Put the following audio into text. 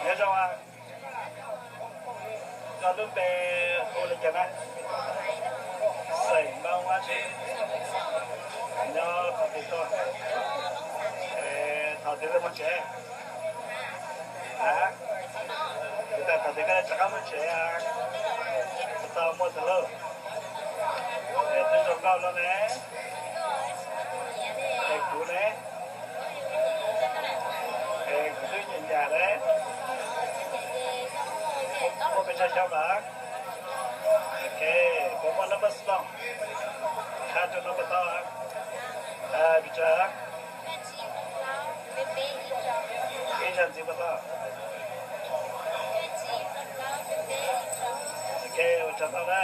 Nyob zoo, koj lub npe hu li cas na? Xeem Npauj Ab Tsi? Nyob qhov twg tuaj? Thaum twg koj mus tsev? A, thaum twg koj rov qab mus tsev? Tsis tau muaj tus hlub. Es twb zoo nkauj lawm ne. Es kuv ne? Es kuv twb nyiam nyiam ne. Muaj pes tsawg xyoo lawm? Ok, puas muaj number xwb los? Qha rau no puas tau? Pes tsawg? Ib zaug ntxiv puas tau? Ok, ua tsaug ntau na.